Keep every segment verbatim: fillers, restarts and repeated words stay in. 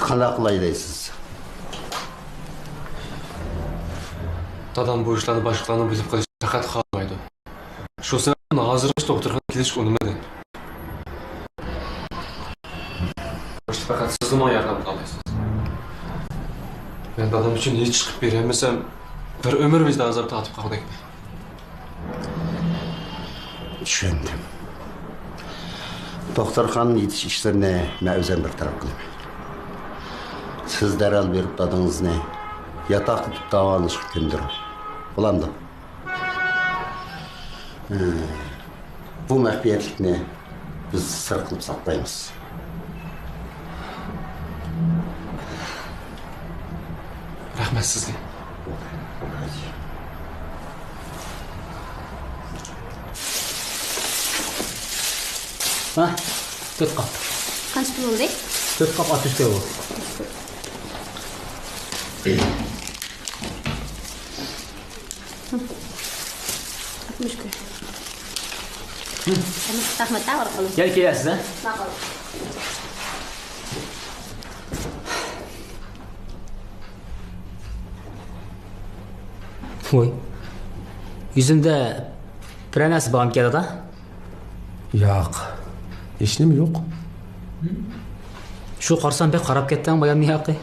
قانداق قىلاي دەيسىز؟ دادام بۇ ئىشلارنى باشقىلارنىڭ بىلىپ قېلىشىنى پەقەت خالىمايدۇ. شۇ سەۋەبتىن ھازىرغىچە دوختۇرخانىغا كېلىشكە ئۇنىمىدى. پەقەت سىزلا ماڭا ياردەم قىلالايسىز. مەن دادام ئۈچۈن ھېچ ئىش قىلىپ بېرەلمىسەم، بىر ئۆمۈر ۋىجدان ئازابى تارتىپ قالغۇدەكمەن. چۈشەندىم. دوختۇرخانىنى يېتىش ئىشلىرىنى مەن ئۆزۈم بىر تەرەپ قىلىمەن. سىز دەرھال بېرىپ دادىڭىزنى ياتاقتا تۇتۇپ داۋالىنىشقا كۆندۈرۈڭ. بولامدۇ؟ ھە. بۇ مەخپىيەتلىكنى بىز سىر قىلىپ ساقلايمىز. رەھمەت سىزگە. ھە، تۆت قاپ. قانچە پۇل بولدى؟ تۆت قاپ ئاتمىش كوي بولدى. ئاتمىش كوي. رەھمەت، ساغ بولۇڭ. يەنە كېلەرسىز، ھە؟ ماقۇل. ۋوي. يۈزۈمدە بىرەر نەرسە بارمىكەن، دادا؟ ياق. ھېچنېمە يوق. شۇ قارىسام، بەك قاراپ كەتتىڭ، بايام نىياقى.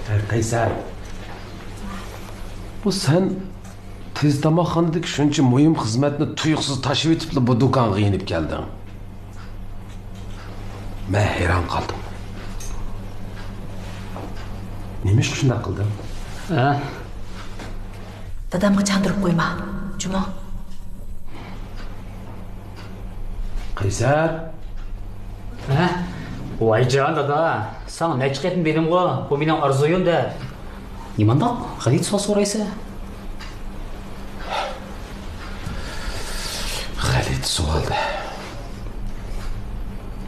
ھەي، قەيسەر. بۇ سەن تېز تاماقخانىدىكى شۇنچە مۇھىم خىزمەتنى تۇيۇقسىز تاشلىۋېتىپلا بۇ دۇكانغا يېنىپ كەلدىڭ. مەن ھەيران قالدىم. نېمىشقا شۇنداق قىلدىڭ؟ ھە؟ دادامغا چاندۇرۇپ قويما، جۇمۇ. قەيسەر! ھە؟ ۋايجان دادا، ساڭا نەچچە قېتىم دېدىمغۇ، بۇ مېنىڭ ئارزۇيۇم دەپ. نېمانداق غەلىتە سوئال سورايسەن؟ غەلىتە سوئال-دە.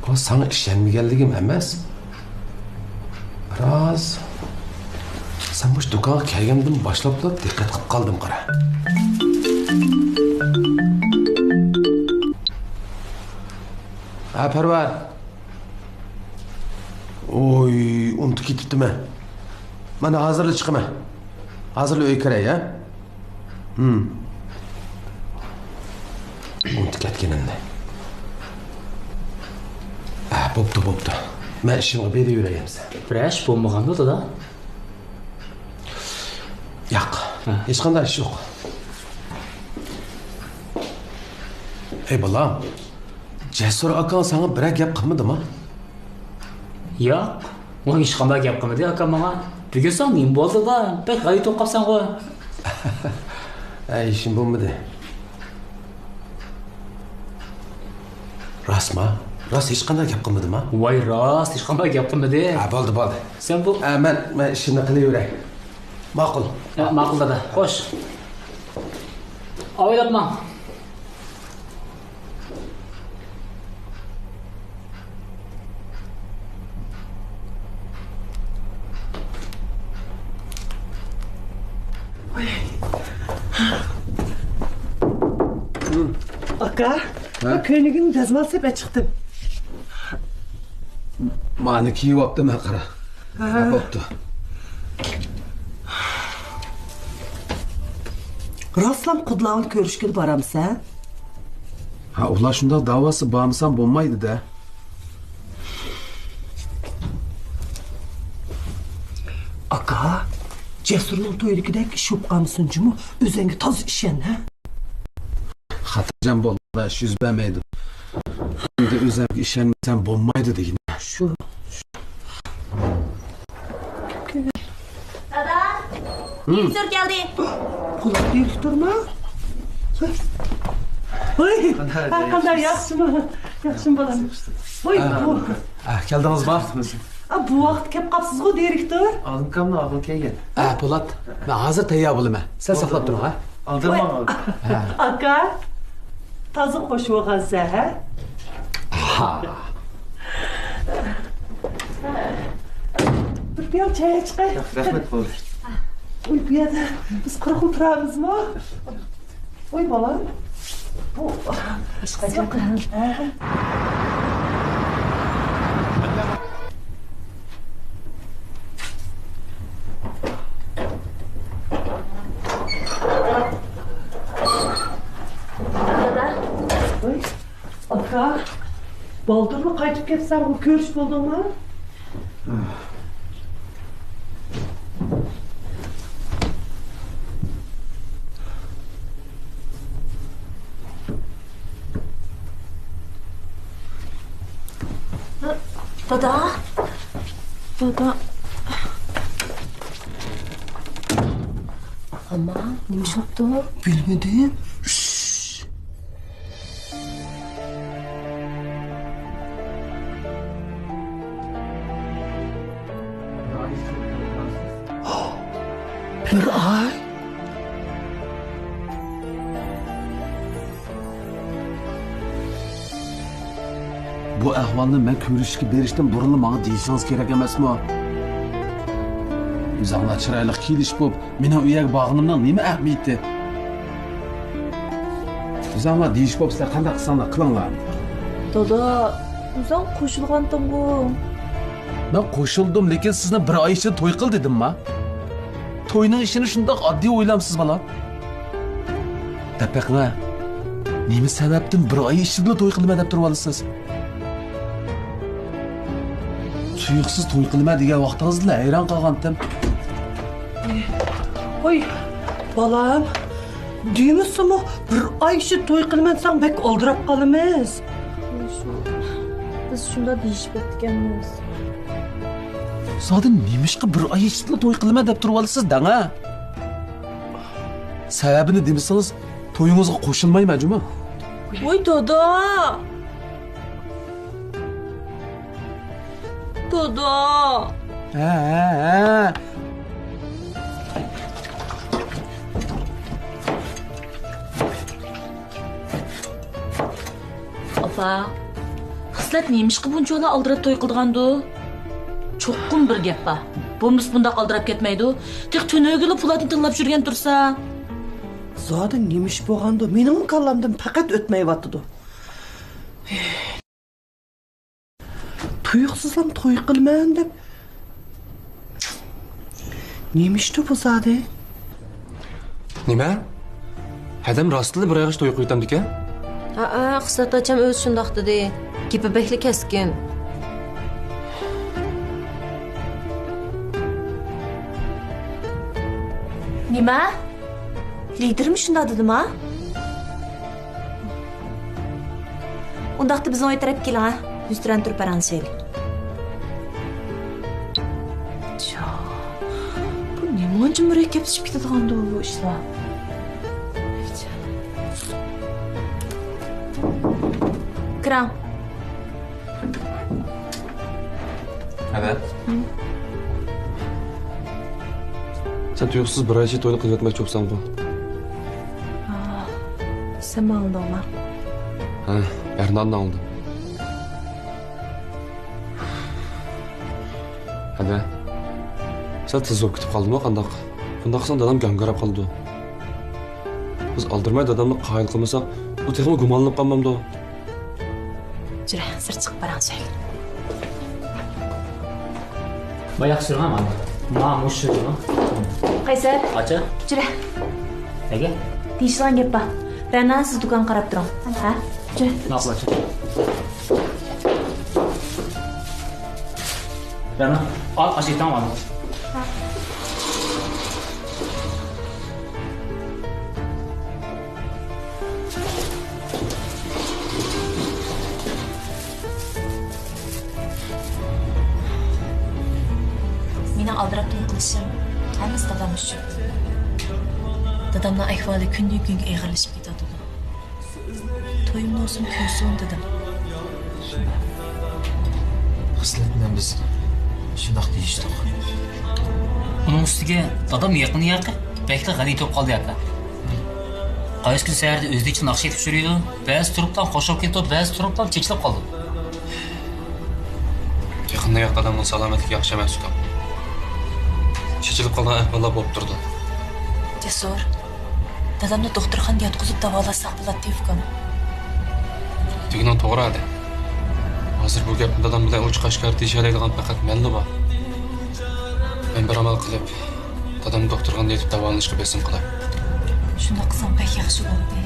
بۇ ساڭا ئىشەنمىگەنلىكىم ئەمەس. بىراز سەن مۇشۇ دۇكانغا كەلگەندىن باشلاپلا دىققەت قىلىپ قالدىم، قارا. ھە، پەرۋەر. ۋوي، ئۇنتۇپ كېتىپتىمەن. مانا ھازىرلا چىقىمەن. ھازىرلا ئۆيگە كىرەي، ھە؟ ھىم. ئۇنتۇپ كەتكىنىمنى. ھە، بوپتۇ، بوپتۇ. مەن ئىشىمغا بېرىۋېرەي ئەمسە. بىرەر ئىش بولمىغاندۇ، دادا؟ ياق. ھە. ھېچقانداق ئىش يوق. ئەي بالام، جەسۇر ئاكاڭ ساڭا بىرەر گەپ قىلمىدىما؟ ياق، ئۇ ھېچقانداق گەپ قىلمىدى، ئاكام ماڭا. بۈگۈن ساڭا نېمە بولدى، دادا؟ بەك غەلىتە بولۇپ قاپسەنغۇ. ھەي، ئىشىم بولمىدى. راستما؟ راست ھېچقانداق گەپ قىلمىدىما؟ ۋاي راست، ھېچقانداق گەپ قىلمىدى. ھە، بولدى، بولدى. سەن بۇ ھە، مەن، مەن ئىشىمنى قىلىۋېرەي. ماقۇل. ھە، ماقۇل دادا. خوش. ئاۋايلاپ ماڭ. ئاكا، ھە؟ كۆينىكىڭنى دەزمال سېلىپ ئەچىقتىم. مانا كىيىۋاپتىمەن، قارا. ھە. ھە، بوپتۇ. راستلام قۇدىلاڭ كۆرۈشكىلى بارامسەن؟ ھە، ئۇلار شۇنداق دەۋاتسا بارمىسام بولمايدۇ-دە. ئاكا، جەسۇرنىڭ تويىدىكىدەك ئىش بولۇپ قالمىسۇن جۇمۇ، ئۆزۈڭگە تازا ئىشەن، ھە؟ خاتىرجەم بول، ئىش يۈز بەرمەيدۇ. ئەمدى ئۆزۈڭگە ئىشەنمىسەڭ بولمايدۇ دېگىنە. شۇ. دادا، ھىم. تېلېۋىزور كەلدى. قۇلاق دېيىلىپ تۇرما. ۋاي، قانداق، ھە، قانداق، ياخشىمۇ؟ ياخشىمۇ بالام؟ ۋاي، ھە. بۇ. ھە، كەلدىڭىزما؟ ئا، بۇ ۋاقىت كەپ قاپسىزغۇ، دىرېكتور. ئالىمكامنىڭ ئالدىغا كەلگەن. ھە، پولات. مەن ھازىر تەييار بولىمەن. سەن ساقلاپ تۇرۇڭ، ھە؟ ئالدىرىماڭ، ئالدىرىماڭ. ھە. ئاكا، تازا خوش بولغانسەن، ھە؟ ھا. بىر پىيالە چاي ئىچقاي. ياق، رەھمەت، بولدى. ئۇي، بۇ يەردە بىز قۇرۇقلا تۇرامىزمۇ؟ ئۇي، بالام. بۇ، ھە. يا، بالدۇرلا قايتىپ كەپسەنغۇ، كۆرۈشۈپ بولدۇڭمۇ؟ دادا. دادا. ئاما، نېمە ئىش بوپتۇ؟ بىلمىدىم. بىر ئاي؟ بۇ ئەھۋالنى مەن كۆرۈشۈشكە بېرىشتىن بۇرۇنلا ماڭا دېيىشىڭىز كېرەك ئەمەسمۇ؟ ئۆزۈڭلار چىرايلىق كېلىشىپ، مېنىڭ ئۇ يەرگە بارغىنىمنىڭ نېمە ئەھمىيىتى؟ ئۆزۈڭلار دېيىشىپ بوپسىلەر، قانداق قىلساڭلار قىلىڭلار. دادا، ئۆزۈڭ قوشۇلغانتىڭغۇ. مەن قوشۇلدۇم، لېكىن سىزنى بىر ئاي ئىچىدە توي قىل دېدىمما؟ توينىڭ ئىشىنى شۇنداق ئاددىي ئويلامسىز، بالام؟ دەپ بېقىڭە، نېمە سەۋەبتىن بىر ئاي ئىچىدىلا توي قىلىمەن دەپ تۇرۇۋالىسىز؟ تۇيۇقسىز توي قىلىمەن دېگەن ۋاقتىڭىزدىلا ھەيران قالغانتىم. ۋاي، بالام، دېمىسىمۇ، بىر ئاي ئىچىدە توي قىلىمەن دېسەڭ بەك ئالدىراپ قالىمىز. بىز شۇنداق دېيىشىپ كەتكەنمىز. زادى نېمىشقا بىر ئاي ئىچىدىلا توي قىلىمەن دەپ تۇرۇۋالىسىز دەڭە؟ سەۋەبىنى دېمىسىڭىز، تويىڭىزغا قوشۇلمايمەن جۇمۇ. ۋاي دادا! دادا! ھە، ھە، ھە. ئاپا، خىسلەت نېمىشقا بۇنچىۋالا ئالدىراپ توي قىلىدىغاندۇ؟ چوقۇم بىر گەپ بار. بولمىسا بۇنداق ئالدىراپ كەتمەيدۇ. تېخى تۈنۈگۈنلا پولاتنى تىللاپ يۈرگەن تۇرسا. زادى نېمە ئىش بولغاندۇ؟ مېنىڭمۇ كاللامدىن پەقەت ئۆتمەيۋاتىدۇ. تۇيۇقسىزلا توي قىلىمەن دەپ. نېمە ئىشتۇ بۇ زادى؟ نېمە؟ ھەدەم راستلا بىر ئايغىچە توي قىلىۋېتەمدىكەن؟ ھەئە، خىسلەت ئاچام ئۆزى شۇنداق دېدى. گېپى بەكلا كەسكىن. نېمە؟ لىدىرمۇ شۇنداق دېدىما؟ ئۇنداقتا بىزنىڭ ئۆي تەرەپكە كېلىڭە، يۈزتۇرا تۇرۇپ پاراڭلىشايلى. جان، بۇ نېمانچە مۇرەككەپلىشىپ كېتىدىغاندۇ بۇ ئىشلار؟ كىرىڭ. ھەدە. سەن تۇيۇقسىز بىر ئايچە توينى قىلىۋەتمەكچى بوپسەنغۇ؟ ھا، سەن ماڭدىڭما؟ ھە، بەرنادنى ئاڭلىدىم. ھەدە، سەل تېز بولۇپ كېتىپ قالدىمۇ قانداق؟ بۇنداق قىلساڭ دادام گاڭگىراپ قالىدۇ. بىز ئالدىرىماي دادامنى قايىل قىلمىساق، ئۇ تېخىمۇ گۇمانلىنىپ قالمامدۇ؟ جۈرە، سىرت چىقىپ پاراڭلىشايلى. باياق سۈرگەن مانا. ما مۇشۇ. قەيسەر. ئاچا. جۈرە. نەگە؟ دېيىشىدىغان گەپ بار. بەرنا، سىز دۇكانغا قاراپ تۇرۇڭ. ھە؟ جۈرە. ماقۇل، ئاچا. بەرنا، ئال، ئاشۇ ئېتىڭ ئال. مېنىڭ ئالدىراپ توي قىلىشىم ھەممىسى دادام ئۈچۈن. دادامنىڭ ئەھۋالى كۈندىن-كۈنگە ئېغىرلىشىپ كېتىۋاتىدۇ. تويۇم بولسۇن، كۆرسۇن دېدىم. خىسلەت بىلەن بىز شۇنداق دېيىشتۇق. ئۇنىڭ ئۈستىگە دادام يېقىن-يېقى بەكلا غەنى بولۇپ قالدى ئاكا. قايسى كۈنى سەھەردە ئۆزىنىڭچە ناخشا ئېيتىپ يۈرىدۇ، بەزى تۇرۇپلا خوش بولۇپ كېتىدۇ، بەزى تۇرۇپلا چېچىلىپ قالىدۇ. يېقىندا ياق دادامنىڭ سالامەتلىكى ياخشى ئەمەس ئۇكام. چېچىلىپ قالغان ئەھۋاللار بولۇپ تۇرىدۇ. جەسۇر. دادامنى دوختۇرخانىدا ياتقۇزۇپ داۋالاتساق بولاتتى، ئۇكام. دېگىنىڭ توغرا ھەدە. ھازىر بۇ گەپنى دادام بىلەن ئوچۇق ئاشكارا دېيىشەلەيدىغان پەقەت مەنلا بار. مەن بىر ئامال قىلىپ، دادامنى دوختۇرخانىدا يېتىپ داۋالىنىشقا بېسىم قىلاي. شۇنداق قىلساڭ بەك ياخشى بولاتتى.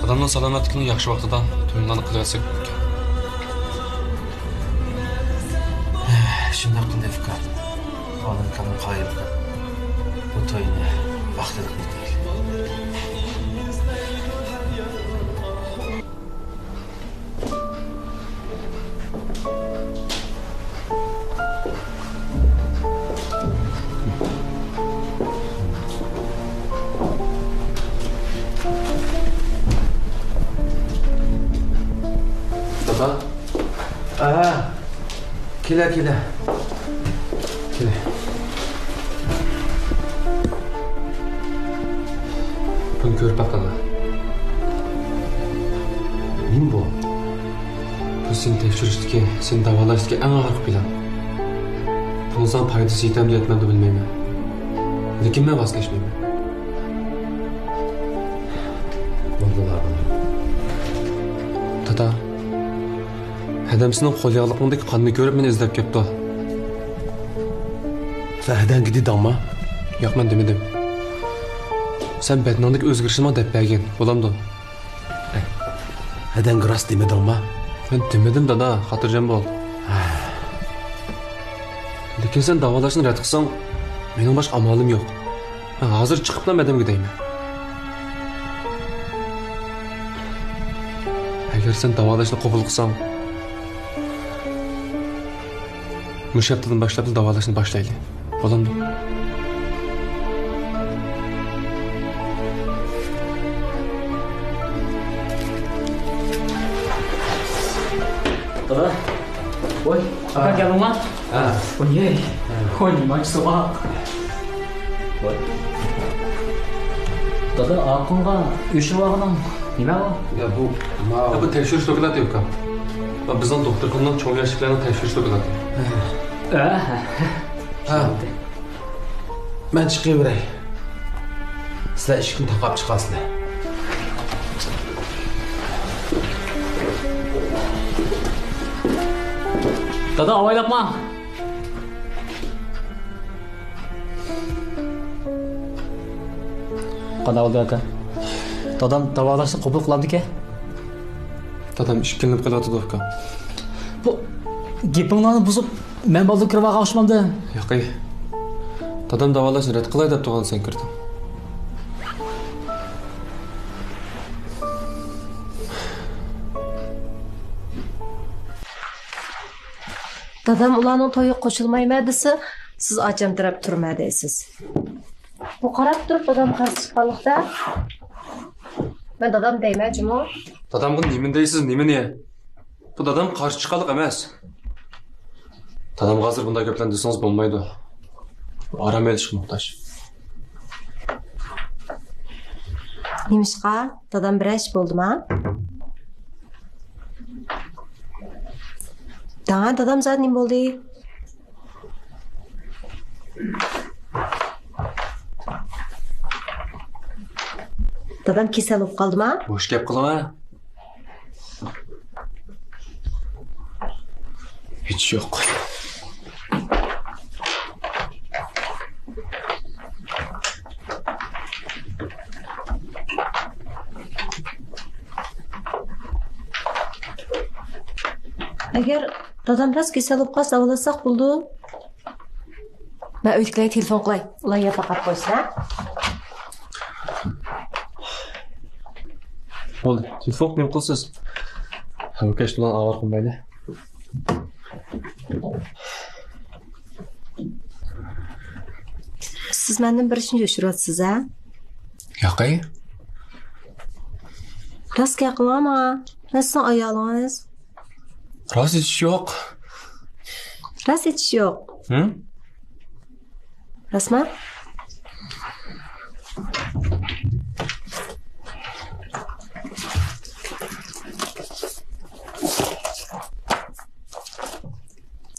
دادامنىڭ سالامەتلىكىنىڭ ياخشى ۋاقتىدا تويۇڭلارنى قىلىۋەتسەك بوپتىكەن. شۇنداق قىلدى ئۇكام. ئانىڭ ئۇكامنى قايىل قىلىپ، بۇ توينى ۋاقتىدا قىلىپ بېرەيلى. دادا. ئەھە. كېلە، كېلە. كېلە. بۇنى كۆرۈپ باققىنا. نېمە بۇ؟ بۇ سېنى تەكشۈرۈشتىكى، سېنى داۋالاشتىكى ئەڭ ئاخىرقى پىلان. بۇنىڭ ساڭا پايدىسى يېتەمدۇ، يەتمەمدۇ بىلمەيمەن. لېكىن مەن ۋاز كەچمەيمەن. بولدىلا بۇنى. دادا، ھەدەم سېنىڭ قول ياغلىقىڭدىكى قاننى كۆرۈپ مېنى ئىزدەپ كەپتۇ. سەن ھەدەڭگە دېدىڭما؟ ياق، مەن دېمىدىم. سەن بەدىنىڭدىكى ئۆزگىرىشنىمۇ دەپ بەرگىن، بولامدۇ؟ ھەدەڭگە راست دېمىدىڭما؟ مەن دېمىدىم، دادا، خاتىرجەم بول. لېكىن سەن داۋالاشنى رەت قىلساڭ، مېنىڭ باشقا ئامالىم يوق. مەن ھازىر چىقىپلا مەدەمگە دەيمەن. ئەگەر سەن داۋالاشنى قوبۇل قىلساڭ، مۇشۇ ھەپتىدىن باشلاپلا داۋالاشنى باشلايلى. بولامدۇ؟ دادا. ۋاي، ئاكا، ھە. كەلدىڭلار؟ ھە. ۋاي. ھە. ۋاي، نېمە ئاچچىقسىز. ۋاي. دادا، ئاقۇنغا ئۆچۈرۈۋالغىنىڭ نېمە ئۇ؟ يا، بۇ، ماۋۇ. يا، بۇ تەكشۈرۈش دوكلاتى، ئۇكام. بۇ بىزنىڭ دوختۇرخانىنىڭ چوڭ ياشلىكلارنىڭ تەكشۈرۈش دوكلاتى. ھە. ھە. ھە. مەن چىقىۋېرەي. سىلەر ئىشىكنى تاقاپ چىقارسىلەر. دادا، ئاۋايلاپ ماڭ. قانداق بولدى، ئاكا؟ دادام داۋالاشنى قوبۇل قىلامدىكەن؟ دادام ئىككىلىنىپ قېلىۋاتىدۇ، ئۇكام. بۇ گېپىڭلارنى بۇزۇپ، مەن بالدۇر كىرىۋالغان ئوخشىمامدۇ؟ ياقەي. دادام داۋالاشنى رەت قىلاي دەپ تۇرغاندا سەن كىردىڭ. دادام ئۇلارنىڭ تويىغا قوشۇلمايمەن دېسە، سىز ئاچام تەرەپ تۇرىمەن دەيسىز. بۇ قاراپ تۇرۇپ دادام قارشى چىققانلىقتا، مەن دادام دەيمەن جۇمۇ. دادامغا نېمىنى دەيسىز، نېمىنى؟ بۇ دادام قارشى چىققانلىق ئەمەس. دادامغا ھازىر بۇنداق گەپلەرنى دېسىڭىز بولمايدۇ. ئۇ ئارام ئېلىشقا موھتاج. نېمىشقا؟ دادام بىرەر ئىش بولدىما؟ داڭا، دادام زادى نېمە بولدى؟ دادام كېسەل بولۇپ قالدىما؟ بوش گەپ قىلما. ھېچ يوق. ئەگەر دادام راست كېسەل بولۇپ قالسا، داۋالاتساق بولىدۇ. مەن ئۆيدىكىلەرگە تېلېفون قىلاي، ئۇلار ياتاققا قويسۇن، ھە؟ بولدى، تېلېفون نېمە قىلىسىز؟ ھەمكەش بىلەن ئاۋارە قىلمايلى. سىز مەندىن بىر ئىشنى يوشۇرۇۋاتىسىز، ھە؟ ياقەي. راست گەپ قىلىڭ ماڭا. مەن سىزنىڭ ئايالىڭىز. راست ھېچ يوق. راست ھېچ يوق. ھە؟ راستما؟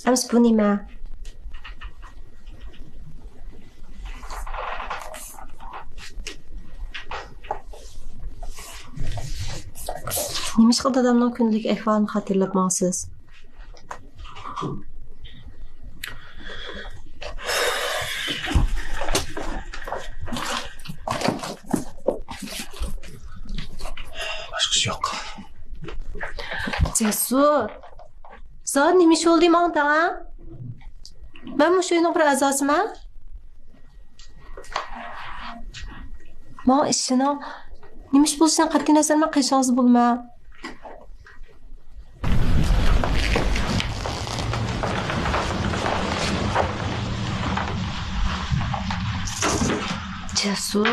ئەمىسە بۇ نېمە؟ نېمىشقا دادامنىڭ كۈندىلىك ئەھۋالىنى خاتىرىلەپ ماڭىسىز؟ جەسۇر، زادى نېمە ئىش بولدى ماڭا دەڭە؟ مەن مۇشۇ ئۆينىڭ بىر ئەزاسىمەن. ماڭا ئىشىنىڭ، نېمە ئىش بولۇشىدىن قەتئىينەزەر، مەن قېشىڭىزدا بولىمەن. جەسۇر.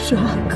شاك.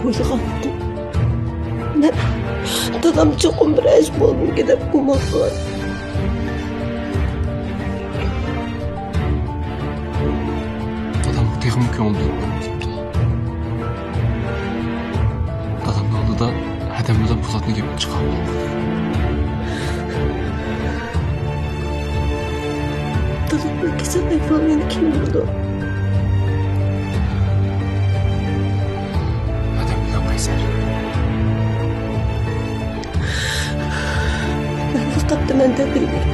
ئويغانغۇ. مەن دادام چوقۇم بىر ئىش بولدىمىكىن دەپ گۇمان قىلاتتىم. دادامغا تېخىمۇ كۆڭۈل بۆلۈپ قويمىدىم. دادامنىڭ ئالدىدا ھەدەم-ھۈدەم پۇساتنى گېپىنى چىقارمىدىم. دادامنىڭ كېسەل ئەھۋالىنى كىم بىلىدۇ؟ ھەدەم بىلەن قەيسەر. مەن لەقەمدە مەندە بىلمەي.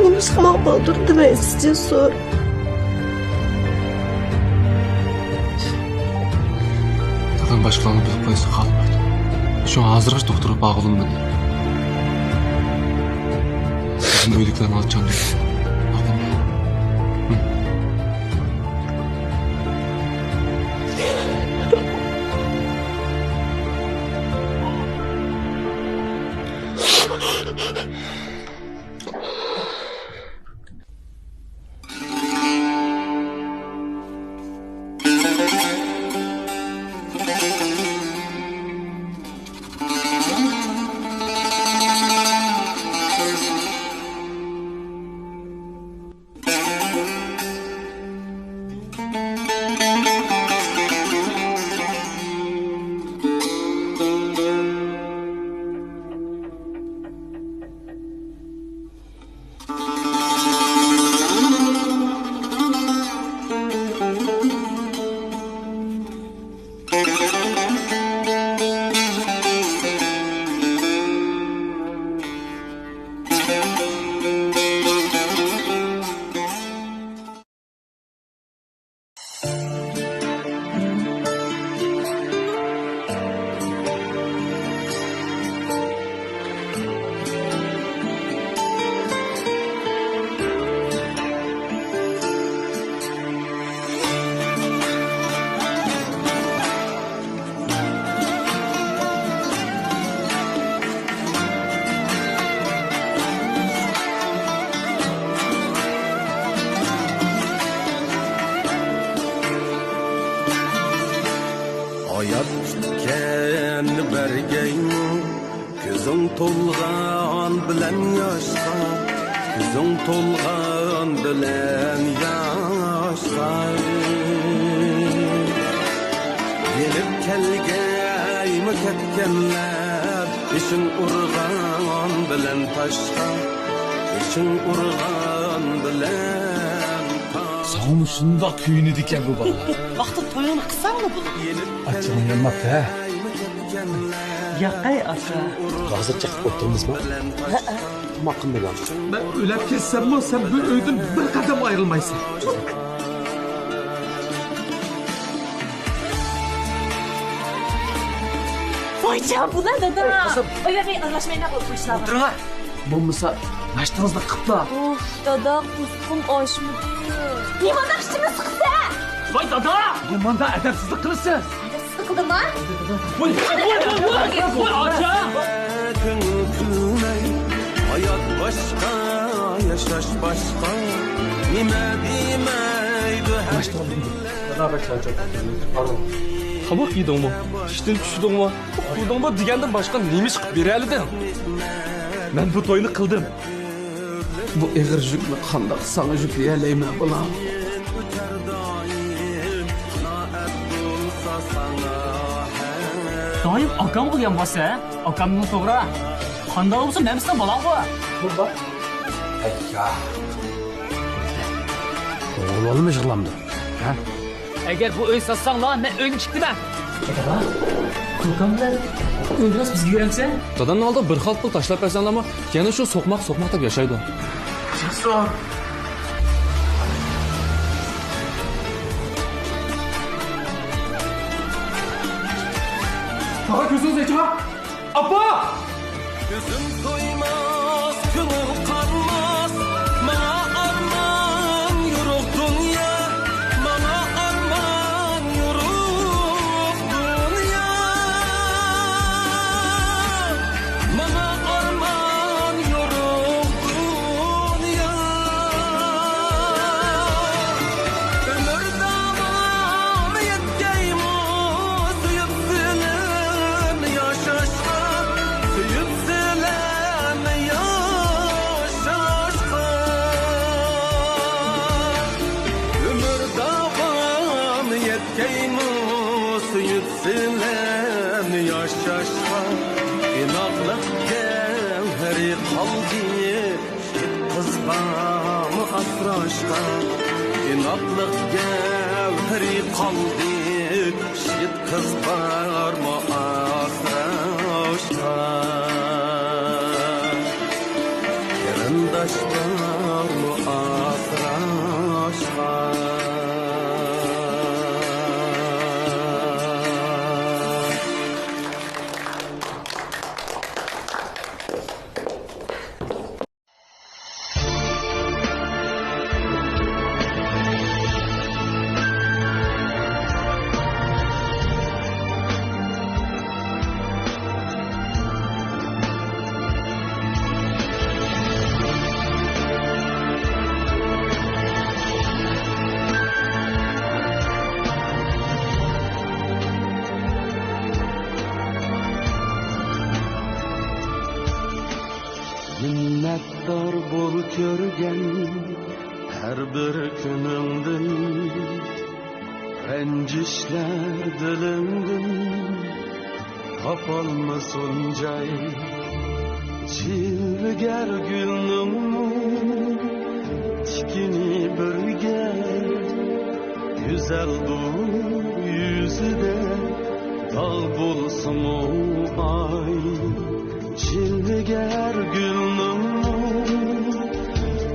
نېمىشقا ماڭا بالدۇر دېمەيسىز، جەسۇر؟ دادام باشقىلارنى بىلىپ قويسا خالىمايدۇ. شۇڭا ھازىرغىچە دوختۇرغا بارغىلى ئۇنىمىدى. بىزنىڭ ئۆيدىكىلەرنى ئالچاندۇر. ھايات تىكەن بەرگەيمۇ، كۆزۈڭ تولغان بىلەن ياشقا، كۆزۈڭ تولغان بىلەن ياشقا. يېنىپ كەلگەن كەتكەنلەر بېشىڭ ئۇرغان بىلەن تاشقا، بېشىڭ ئۇرغان بىلەن تاشقا. ساڭىمۇ شۇنداق كۆيۈنىدىكەن بۇ بالىلار. ۋاقتىدا تويۇڭنى قىلساڭلا بولىدۇ. ئاچچىقىڭ يانماپتۇ ھە؟ ياقەي ئاكا. ھازىر چېقىپ ئولتۇرىمىزمۇ؟ ھەئە. تاماق قىلمىغان. مەن ئۆلۈپ كەتسەممۇ سەن بۇ ئۆيدىن بىر قەدەم ئايرىلمايسەن. ۋايجان، بۇلار دادا. ئوي، قىزىم. ئوي، مەن ئارىلاشمايمەن بۇ ئىشلارغا. ئولتۇرۇڭ ھە. بولمىسا ناشتىڭىزنى قىپلا. ئۇھ، دادا، قورسىقىم ئاچمىدى. نېمانداق ئىچىمنى سىقىسەن؟ ۋاي دادا! نېمانداق ئەدەپسىزلىك قىلىسىز؟ ئەدەپسىزلىك قىلدىمما؟ ۋاي، ۋاي، ۋاي، ۋاي، ۋاي، ئاچا! كۆڭۈل كۈلمەي، ھايات باشقا، ياشاش باشقا. نېمە دېمەيدۇ ھەر كۈن. دادا، بەك چارچاپ كەتتىم. تاماق يېدىڭمۇ؟ ئىشتىن چۈشتۈڭمۇ؟ ئۇخلىدىڭمۇ دېگەندىن باشقا نېمە ئىش قىلىپ بېرەلىدىڭ؟ مەن بۇ توينى قىلدىم. بۇ ئېغىر يۈكنى قانداق ساڭا يۈكلىيەلەيمەن، بالام؟ دائىم ئاكامغا دېگەن بولسا، ئاكامنىڭ توغرا. قانداق بولسا مەن سېنىڭ بالاڭغۇ. بولدى. ئەييا. ئوغۇل بالىمۇ يىغلامدۇ؟ ھە؟ ئەگەر بۇ ئۆي ساتساڭلار، مەن ئۆيدىن چىقتىمەن. كوكام بىلەن ئۆيدىن بىزگە يۈرەمسەن؟ دادامنىڭ ئالدىغا بىر خال پۇل تاشلاپ بەرسەڭلارمۇ، يەنە شۇ سوقماق، سوقماق دەپ ياشايدۇ. تاغا كۆزىڭىزنى ئېچىڭا! ئاپا! كۆزۈم تويماس، كۆڭۈل قانماس، ماڭا ئارمان يورۇق دۇنيا، ماڭا ئارمان يورۇق دۇنيا، ماڭا ئارمان يورۇق دۇنيا. ئۆمۈر داۋامى يەتكەيمۇ سۆيۈپ سىلەرنى ياشاشقا، سۆيۈپ سىلەرنى ياشاشقا. ئۆمۈر داۋامى يەتكەيمۇ سۆيۈپ سىلەرنى ياشاشقا. ئىناقلىق گەۋھىرى قالدى. يىگىت قىز بارمۇ ئاسراشقا، ئىناقلىق گەۋھىرى قالدى. يىگىت قىز بارمۇ ئاسراشقا، قېرىنداش بارمۇ ئاسراشقا. مىننەتدار بول كۆرگەن ھەر بىر كۈنۈڭدىن، رەنجىشلەر دىلىڭدىن تاپالمىسۇن جاي. جىلۋىگەر گۈلنىڭمۇ تىكىنى بىرگە، گۈزەلدۇر يۈزىدە داغ بولسىمۇ ئاي. جىلۋىگەر گۈلنىڭمۇ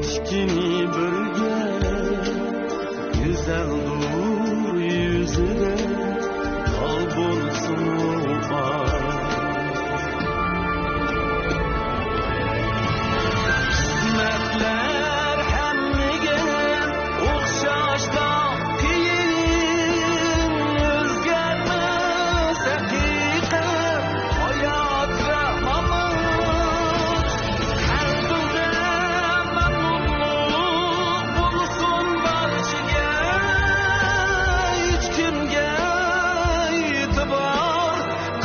تىكىنى بىرگە، گۈزەلدۇر يۈزىدە داغ بولسىمۇ ئاي. قىسمەتلەر ھەممىگە ئوخشاشلا قىيىن، ئۆزگەرمەس ھەقىقەت ھايات ۋە مامات. قەلبىڭدە مەمنۇنلۇق بولسۇن بارچىگە، ھېچكىمگە ئېتىبار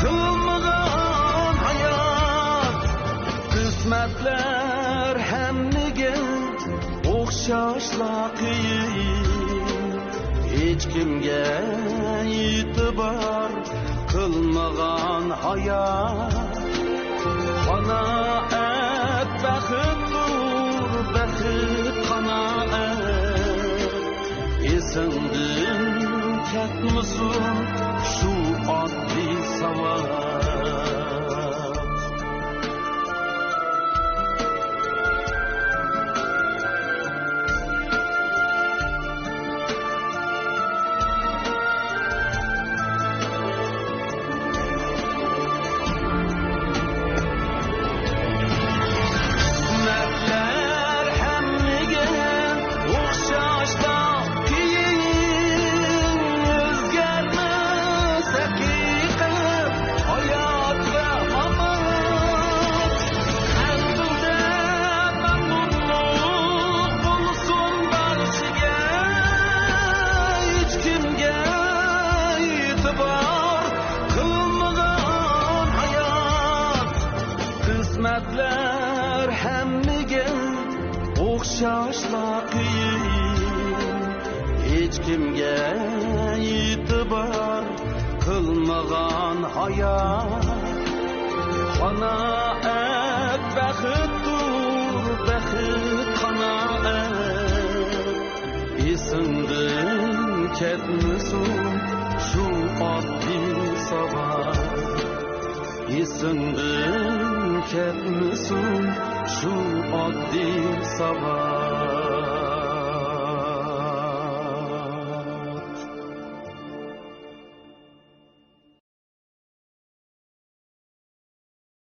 قىلمىغان ھايات. قىسمەتلەر ھەممىگە ئوخشاشلا قىيىن، ھېچكىمگە ئېتىبار قىلما. قىلمىغان ھايات، قانائەت بەختتۇر، بەخت قانائەت. ئېسىڭدىن كەتمىسۇن شۇ ئاددىي ساۋات. قىسمەتلەر ھەممىگە ئوخشاشلا قىيىن، ئۆزگەرمەس ھەقىقەت، ھايات ۋە مامات. قەلبىڭدە مەمنۇنلۇق بولسۇن بارچىگە، ھېچكىمگە ئېتىبار قىلمىغان ھايات. قىسمەتلەر ھەممىگە ئوخشاشلا قىيىن، ھېچكىمگە ئېتىبار قىلمىغان ھايات. قانائەت بەختتۇر، بەخت قانائەت. ئېسىڭدىن كەتمىسۇن شۇ ئاددىي ساۋات. ئېسىڭدىن كەتمىسۇن شۇ ئاددىي ساۋات.